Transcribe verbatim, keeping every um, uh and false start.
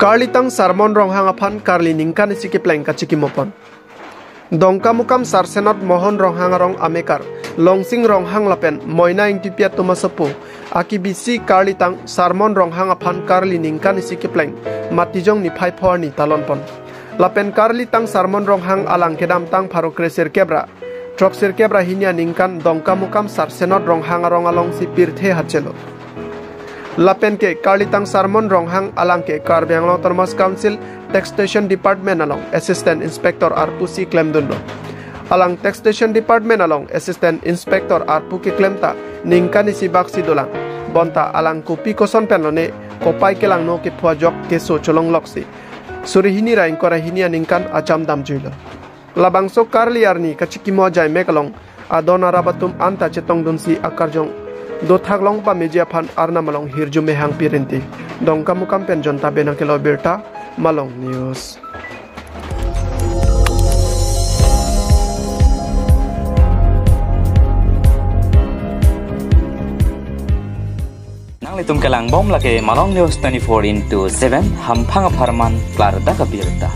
Karlitang Sarmon Ronghang aphan karli ningkan isi kepleng kachikimo pon. Dongkamukam Sarsenot Mohon Ronghang arong amekar Longsing Ronghang lapen Moina Ingtipi atum asopo akibisi karlitang Sarmon Ronghang aphan karli ningkan isi kepleng Matijong niphai pho arni talon pon. Lapen karlitang Sarmon Ronghang alang kedamtang pharo kresirkep ra throksirkep ra hini aningkan Dongkamukam Sarsenot Ronghang arong alongsi pirthe hachelo. Lapen ke karlitang Sarmon Ronghang alang ke Karbi Anglong Autonomous Council Taxation Department along Assistant Inspector arpu si klemdunlo. Alang Taxation Department along Assistant Inspector arpu keklem ta ningkan isi bak si dolang. Bonta alang kopi koson pen lone kopai kelangno kepho ajok keso cholongloksi suri hini ra ingkoi ra hini aningkan acham damjuilo. Labangso karli arni kachikimo ajaimek along adon arap atum anta chetongdunsi akarjong dothak long pameji aphan arnam along hirjume hangpi rinti. Dongkamukam pen Jonta Benang kelo birta, Malong News. Nanglitum kelangbom lake Malong News twenty-four into seven, hamphang apharman klardak abirta.